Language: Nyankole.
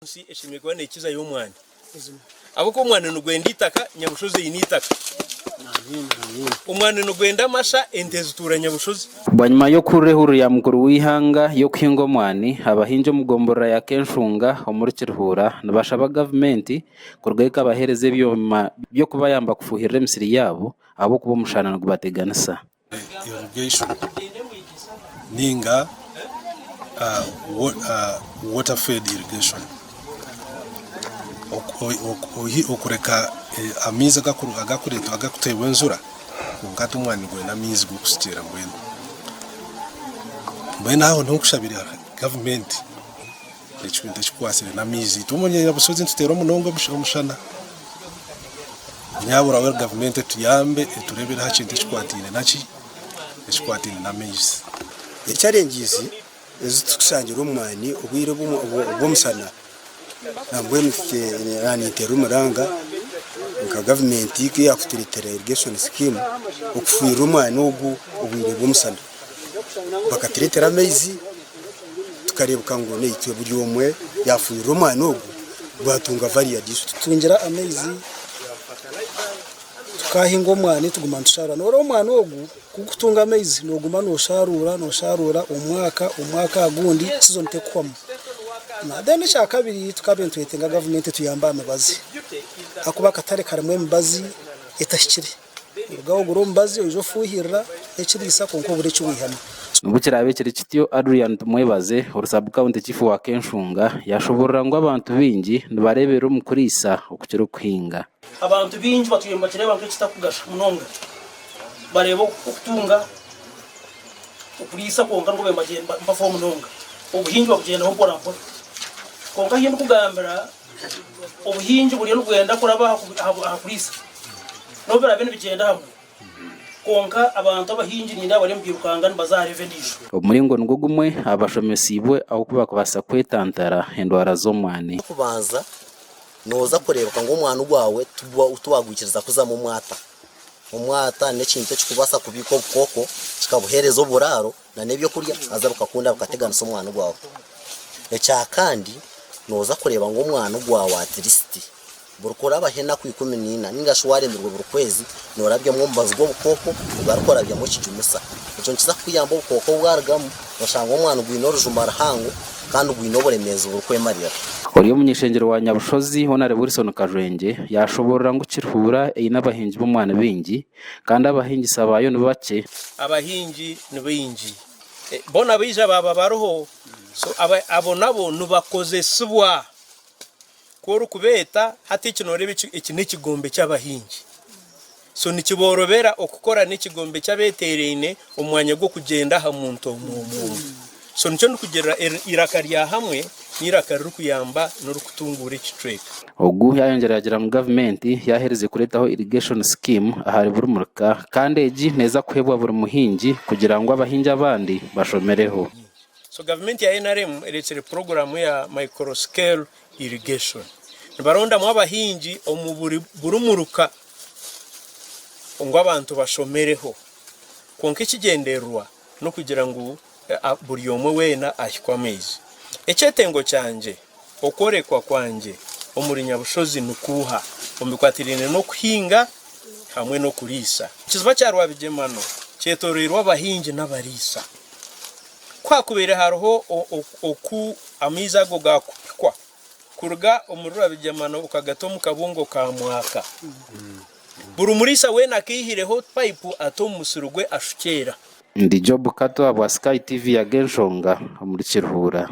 Ensi eshemereire kuba nekizayo omwani ahabw'okuba omwani nigwenda eitaka, Nyabushozi eine eitaka. Omwani nigwenda amasha, ente zituura Nyabushozi. Bwanyima y'okuhurira ehururu ya mukuru w'eihanga y'okuhinga omwani, abahingi omu gomborora ya Kenshunga omuri Kiruhura nibashaba gavumenti kurugayo ekabaheereza ebyoma by'okubayamba kufuuhirira emisiri yaabo ahabw'okuba omushana nigubateganisa. Irrigation ninga water fed irrigation okureka amaizi agakuretwa agakuterwa enjura kwonka hati omwani nigwenda amaizi g'okusukyera mbwenu. Mbwenu aho niho nkushabira gavumenti ekintu ekikwatsire n'amaizi. Itwe omu Nyabushozi nituteerwa munonga omushana. Nyabura we gavumenti etuyambe etureebere aha kintu ekikwataine naki? Ekikwataine n'amaizi. Challenges ezi turikushangira omu mwani obwire bw'omushana nambwenu ninteera omuranga nka gavumenti ku yakutureetera irrigation scheme okufuhirira omwani ogu obwire bw'omushana bakatureetera amaizi tukareebeka ngu naitwe buri omwe yafuhirira omwani ogu gwatunga value addition. Tutungira amaizi tukahinga omwani tuguma nitusharuura. Noreeba omwani ogu ku gukutunga amaizi noguma nosharuura nosharuura omwaka omwaka aha gundi season tekuhwamu. Then ekyakabiri tukaba nitwetenga gavumenti etuyambe aha mibazi ahakuba akatare karimu emibazi etahikire. Oruga ogura omubazi oija ofuuhirira n'ekiriisa kwonka obura eki waihamu. N'obu kiraabe kiri kityo, Adrian Tumwebaze, ori Sub-County Chief wa Kenshunga, yaashoboorora ngu abantu baingi nibareeberera omu kuriisa okukira okuhinga. Abantu baingi batwire nibakireeba nk'ekitakugasha munonga. Bareeba okutunga okuriisa kwonka nikwo babaire nibafaho munonga. Obuhingi babugyendaho mpora mpora. Kwonka ahu ndikugambira, obuhingi buriyo nibwenda kuraba aha kuriisa. N'obu biraabe nibigyenda hamwe, kwonka abantu abahingi nindeeba bariyo nibairukanga nibaza aha level endiijo. Omu muringo nigwo gumwe, abashomesiibwe ahu bakubaasa kwetantara endwara z'omwani. Eky'okubanza, nooza kureebeka ngu omwani gwawe tiwagwikiriza kuzamu omwata. Omwata n'ekintu ekirikubaasa kubiika obukooko kikabuheereza oburaaro n'ebyokurya haza bukakunda bukateganisa omwani gwawe. Ekyakandi, nooza kureeba ngu omwani gwawe atirisiti buri kurabaho enaku 14 ninga shi waremirwe buri kwezi norabyamu omubazi gw'obukooko ogaruke orabyamu ekijumisa. Ekyo nikiza kukuyamba obukooko obu bwarugamu oshanga omwani gwine orujuma ruhango kandi gwine oburemeezi burikwemarira. Ori omuny'ishengyero wa Nyabushozi, Hon. Wilson Kajwengye yaashoboorora ngu Kiruhura eine abahingi b'omwani baingi kandi abahingisa baayo ni bakye. Abahingi ni baingi boona baija baaba bariho so abo nabo nibakozesibwa. Ku orikubeeta, hati eki nooreeba eki n'ekigombe ky'abahingi. So nikiboorobera okukora n'ekigombe ky'abeeteeraine omu mwanya gw'okugyenda aha muntu omwe omwe omwe. So nikyo ndikugirira eiraka rya hamwe n'eiraka ririkuyamba n'orikutunguura ekicweka. Ogu yayongyera yagira ngu gavumenti yaherize kureetaho irrigation scheme ahari buri muruka kandi egi neeza kuheebwa buri muhingi kugira ngu abahingi abandi bashomereho. So gavumenti ya nrm ereetsire puroguraamu ya micro scale irrigation. Nibarondamu abahingi omu buri buri muruka ngu abantu bashomereho. Kwonka ekigyendererwa n'okugira ngu buri omwe weena ahikwe amaizi. Ekyetengo kyangye, okworekwa kwangye omuri Nyabushozi nikuuha omu bikwatiraine n'okuhinga hamwe n'okuriisa. Ekiziba kya Rwabigyemano kyetoroirwe abahingi n'abariisa. Ku hakubaire hariho oku amaizi ago gaakupikwa kuruga omuri Rwabigyemano okagata omu kabungo ka Mwaka, buri muriisa weena akaihireho payipu ate omu musiri gwe ashukyeera. Ndi Job Kato ahabwa Sky TV Ag'enshonga omuri Kiruhura.